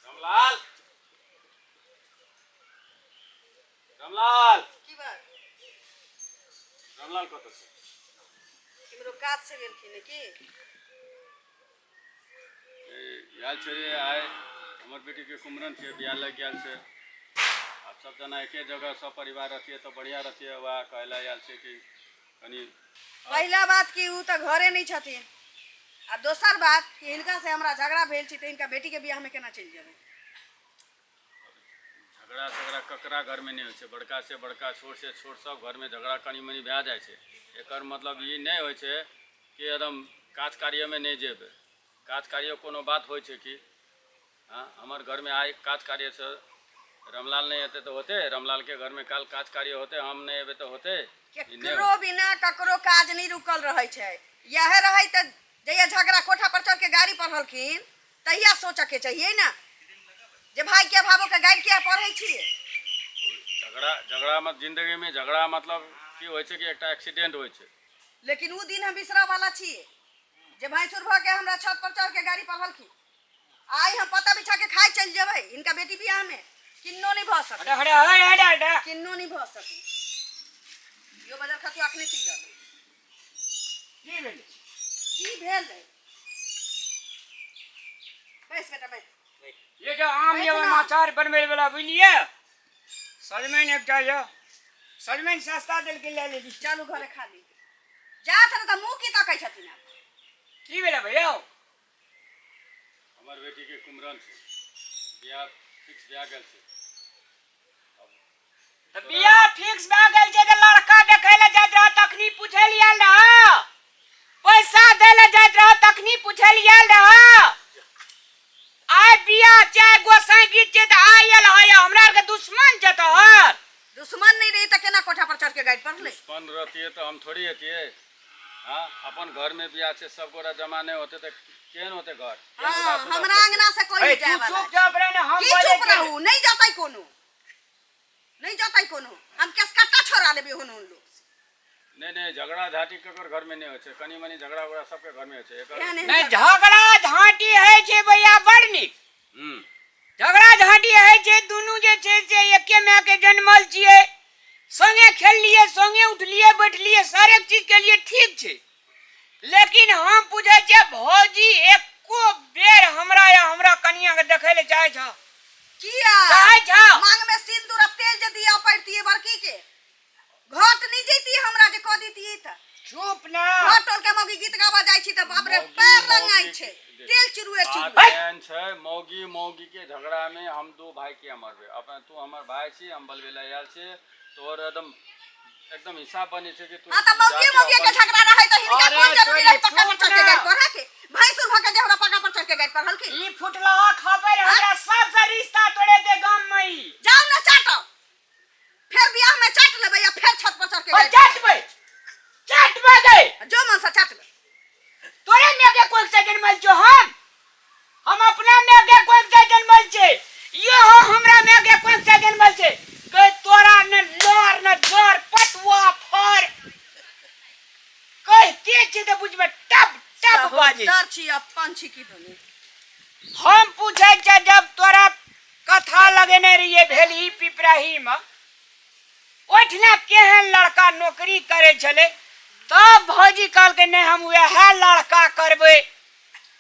रामलाल, रामलाल। की बात? रामलाल कतऽ छै? केम्हरो काज से गेलखिन की। आयल छै रे। आइ हमर बेटीके कुमरन छै, बियाह लागि गेल छै। आब सब जना एके जगह सब परिवार रहतियै तऽ बढ़िआँ रहतियै। वएह कहै लए आयल छै कि कनि पहिला बात कि ओ तऽ घरे नहि छथिन, आ दोसर बात कि हिनका से हमरा झगड़ा भेल छै, तऽ हिनका बेटीके बियाहमे केना चलि जेबै? झगड़ा झगड़ा ककरा घरमे नहि होइ छै? बड़का से बड़का, छोट से छोट, सब घरमे झगड़ा कनि मनि भए जाइ छै। एकर मतलब ई नहि होइ छै कि एकदम काज कार्यमे नहि जेबै। काज कार्य कोनो बात होइ छै कि? हँ, हमर घरमे आइ काज कार्य छै, रामलाल नहि हेतै तऽ होतै? रामलालके घरमे काल्हि काज कार्य होतै, हम नहि एबै तऽ होतै? ई नहि। केकरो बिना ककरो काज नहि रुकल रहै छै। इएह रहै तऽ जहिया झगड़ा कोठा पर चढ़ के गाड़ी पढ़लखिन तहिया सोचऽ के चाहिए ने जे भाई के भावो के गाड़ी किया पढ़ै छियै। झगड़ा झगड़ा मत जिंदगीमे झगड़ा मतलब की होइ छै कि एकटा एक्सीडेंट होइ छै। लेकिन ओ दिन हम बिसरऽ वाला छियै जे भैंसुर भऽ के हमरा छत पर चढ़ के गाड़ी पढ़लखिन। आइ हम पत्ता बिछा के खाइ चलि जेबै हिनका बेटी बियाह में, किन्नो नहीं भऽ सकै। हटे हटे हटे हटे। किन्नो नहीं भऽ सकै। यो बजर खसु अखने चलि जेबै। की भेलै? की भेल? बैस बेटा, बैस। ये जो आम ये बैठ ना। अचार बनबै वाला बुझलियै, सजमनि एकटा यऽ, सजमनि सस्ता देलकै, लए लेली। चलू घरे खाली जा तर तऽ मुँह की तकै छथिन आब? की भेलै भैया? हमर बेटीके कुमरन छै, बियाह फिक्स भए गेल छै। तऽ बियाह फिक्स भए गेल छै तऽ लड़का देखै लए जाइत रह तखनी पूछै लए आयल रह, पैसा दै लए जाइत रह तखनी पूछै लए आयल रह। आइ बियाह छै, गोसाई गीत छै तऽ आइ आयल है। हमरा आरके दुश्मन छै तोहर? दुश्मन नहीं रही तऽ केना कोठा पर चढ़ के गाड़ी पढ़ले? दुश्मन रहतियै तऽ हम थोड़ी एतियै? हाँ, अपन घर में बियाह छै, सब गोरा जमा नहि होते तऽ केहन होते घर? केहन हाँ, उदास उदास हमरा लगतै? अंगना से कोई ए, नहीं जाए तू वाला। चुपचाप रह ने, हम की बोले चुप छियै। रहू? नहीं जतै कोनो, नहीं जतै कोनो। हम केसकट्टा छोड़ा लेबै हुन हुन लोग से। नहि नहि, झगड़ा झाटी ककर घर में नहि होइ छै? कनि मनि झगड़ा उगड़ा सबके घर में होइ छै। एकर एहन एहन नहि झगड़ा। झगड़ा झाँटी होइ छै भैया, बड़ नीक। झगड़ा झाँटी होइ छै। दुनू जे छै से एके माय के जनमल छियै, संगे खेललियै, संगे उठलियै बैठलियै, हरेक चीज के लिए ठीक छै। लेकिन हम पूछै छियै भौजी, एको बेर हमरा या हमरा कनिया के देखै लए चाहै छह? किया? चाहै छह? मांग में सिंदूर आ तेल जे दिया पड़तियै बड़की के, घट नहीं जैती हमरा जे कह देतियै तऽ। चुप ना। घर टोल के मौगी गीत गाबऽ जाइ छी तऽ बाप रे मौगी- पैर रंगाइ मौगी छै, के- तेल चुरुए बात चुरुए। एहन छै, मौगी मौगी के झगड़ा में हम दू भाई किया मरबै? अपन तू हमर भाई छी, हम बलबेला आयल छी, तोहर एकदम एकदम हिसाब बनै छै कि तू हाँ तऽ मौगी जाके मौगी के अपन- झगड़ा रहै तऽ हिनका अरे कोन जरूरी तोरी रहै पक्का पर चुप चढ़ के ना। गारि पढ़ा के? भैंसुर भऽ के जे हमरा पक्का पर चढ़ के गारि पढ़लखिन। ई फुटलहा खबर हमरा सबसे रिश्ता तोड़े दे गाम में ई। जाउ ने चाटब, फेर बियाह में चाट लेबै आ फेर छत पर चढ़ के और गारि चाटबै, चाटबै गई। जो मन से चाटबै। तोरे में के कोई से जनमल छो? हम अपना में के कोई से जनमल छे, यो हो हमरा में के कोई से जनमल छे। गई तोरा ने लोर ने जोर पटुआ फर कहते छे तऽ बुझबै टप टप बाजै। सहोदर छी, अपन छी की दुनू? हम पूछै छै, जब तोरा कथा लगेने रहियै भेलही पिपराही मे, ओहिठिना केहन लड़का नौकरी करै छलै? तब भौजी कहलकै नहि, हम वएह लड़का करबै।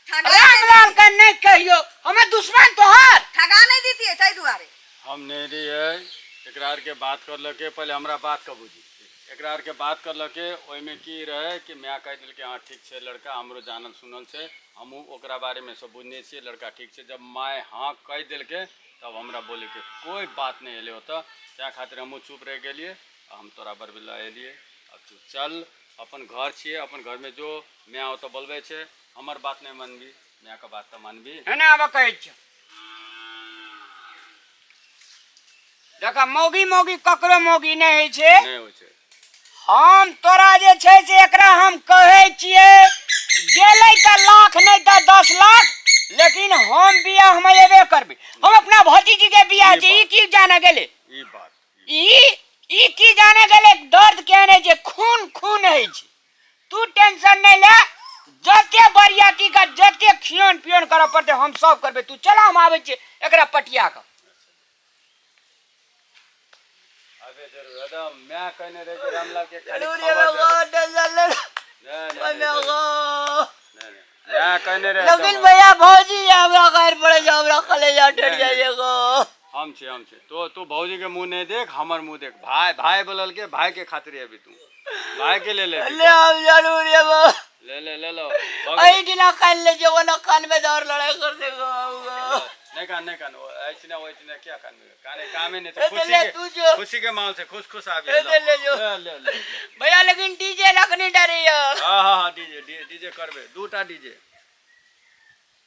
ठगा रामलाल के नहि कहियो, हमे दुश्मन तोहर? ठगा नहीं दीतियै ताहि दुआरे। हम नहि रहियै, एकरा आरके बात करलकै। पहिले हमरा बात के बुझी। एकरा आरके बात करलकै, ओहिमे की रहै कि माय कहि देलकै, हँ ठीक छै लड़का, हमरो जानल सुनल छै, हमहूँ ओकरा बारेमे सब बुझने छियै, लड़का ठीक छै। जब माय हँ कहि देलकै तब हमरा बोलैके कोइ बात नहि एलै ओतऽ। तैँ खातिर हमहूँ चुप रहि गेलियै आ हम तोरा बरबिला एलियै। आब तू चल, अपन घर छियै, अपन घरमे जो। माय ओतऽ बोलबै छै, हमर बात नहि मानबी, मायके बात तऽ मानबी। एना आब कहै छियौ, देख, मौगी मौगी ककरो मौगी नहि होइ छै। नहि होइ छै। हम तोरा जे छै से एकरा हम कहै छियै, गेलै तऽ लाख नहि तऽ 10 लाख, लेकिन हम बियाह हम एबे करबै। हम अपना भतीजी के बियाह छै। ई की जाने गेलै? ई बात ई की जाने गेलै दर्द केहन होइ छै, खून खून होइ छै। तू टेंशन नहि ले, जते बरियाती का जते खियन पियन करऽ पड़तै हम सब करबै तू चल हम आबै छियै एकरा पटिया कऽ अबे जरूर एकदम मैं कहने रहे कि रामलाल के खाली जरूर खबर एबै दे गो टेंशन ले नहीं नहीं ओहिमे नहीं, गो नहीं, नहीं मैं कहने रहे लेकिन एकदम। भैया भौजी हमरा गैर पड़े छै हमरा कलेजा नहीं, ठरि नहीं। जाइए गो हम छे हम छे तो तू भौजी के मुंह नहीं देख हमर मुंह देख भाई भाई बोलल के भाई के खातिर अभी तू भाई के ले ले अभी ले हम जरूर एबै ले ले ले लो भऽ गेलै। एहि दिना कान ले जेबो ना कान में दौड़ लड़ाई कर देगो नहीं कान नहीं कान ऐसे वैसे नहीं क्या कान में काने कामे नहीं ए थे तो खुशी ले के तू जो। खुशी के माहौल से खुश खुश आ ए गया तो ले जो। ले ले ले भैया लेकिन डीजे लखनी डरैया हाँ हाँ हाँ डीजे डीजे करबे दूटा डीजे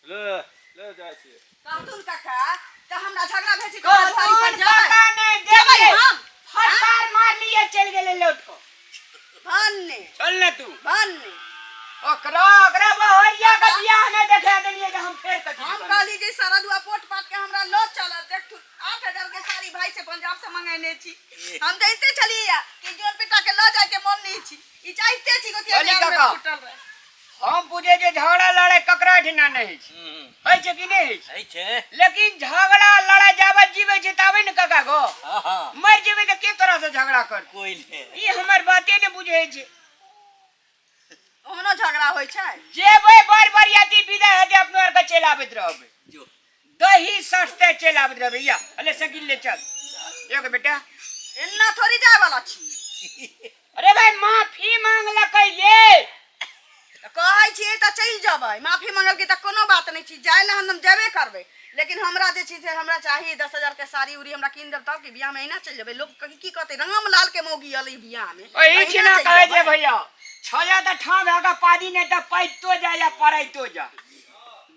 ले ले जाइ छियै कहथुन काका तऽ हमरा झगड़ा भेल छै तोरा दुआरी पर कहथुन जेबै काका नहि जेबै देखिए हम फटकार मार लिए चलि गेलै लौट कऽ भन्ने चल ने तू भन्ने ओकरा ओकरा बहरिया के बियाह नहि देखा देलियै जे हम फेर कथी हम कहली जे सारा दुआ पोट पाट के हमरा लो चल देखथु 8000 के साड़ी भाई से पंजाब से मंगेने छी हम जाइते छलियै कि जोर पिटा के ल जाय के मन नहीं छी ई चाहिते छी गोतिया बोली के काका। फुटल रहे हम बुझे जे झगड़ा लड़ाई ककरा एहिठिना नहि होइ छै होइ छै कि नहि होइ छै होइ छै लेकिन झगड़ा लड़ाई जाबत जीबै छै ताबे ने काका गो हँ हँ मरि जेबै तऽ के तोरा से झगड़ा कर कोइ नहि ई हमर बाते ने बुझै छै ओहनो झगड़ा होइ छै जेबै बर बरियाती विदा हेतै अपनो आरके चलि आबैत रहबै जो दही सस्ते चलि आबैत रहबै या अले सकील ले चल एक बेटा एना थोड़ी जाय वाला छी अरे भाई माफी मांगलकै ये तऽ कहै छियै तऽ चलि जेबै माफी मांगलकै तऽ कोनो बात नहि छी जाय लए हम जेबे करबै लेकिन हमरा जे छै से हमरा चाही 10,000 के साड़ी उड़ी हमरा कीन देब तब कि बियाहमे एना चलि जेबै लोक की कहतै रामलाल के मौगी अलै बियाहमे ओही एहिना छिना चलि कहै छै जेबै। भैया छया तऽ ठाँ भए कऽ पादी नहि तऽ पाइतो जा या पड़ैतो जा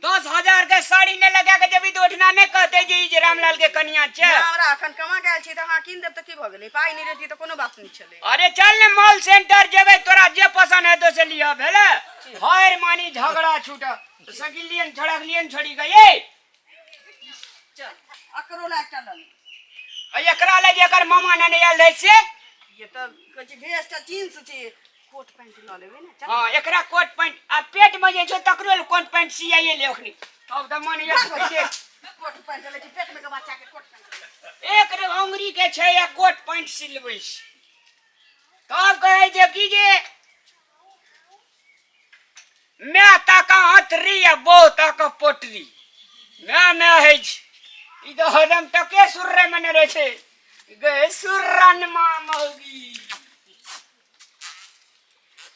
10,000 के साड़ी नहि लगा के जेबी तऽ ओठना नहि कहते जे ई जे रामलाल के कनिया छै ना, हमरा अखन कमा के आयल छी तऽ अहाँ कीन देब तऽ की भऽ गेलै पाइ नहि रहितै तऽ कोनो बात नहि छलै अरे चल ने मॉल सेंटर जेबै तोरा जे पसंद हेतौ से लिह भेलै हर मानी झगड़ा छूट सकिल लियन छड़क लियन छोड़ी के ये चल अकरो ला एकटा लऽ ले आ एकरा ले जे एकर मामा नेने आयल रहै से ये तऽ कहै छै भेस्ट आ जींस छै कोट पैंट लऽ लेबै ने चल हाँ एकरा कोट पैंट आ पेट में जे छै तकरो ले कोट पैंट सियाइए ले ओखनी तब तऽ मन ये छै कोट पैंट लै छै पेट में के बच्चा के कोट पैंट एक रे अंगुरी के छै या कोट पैंट सिलबै छै तब कहै छै कि जे माय ताका अतरी आ बहु ताका पोटरी माय माय होइ छै ई तऽ हरदम टके सुर्रे मने रहै छै गे सुर्रन माँ मौगी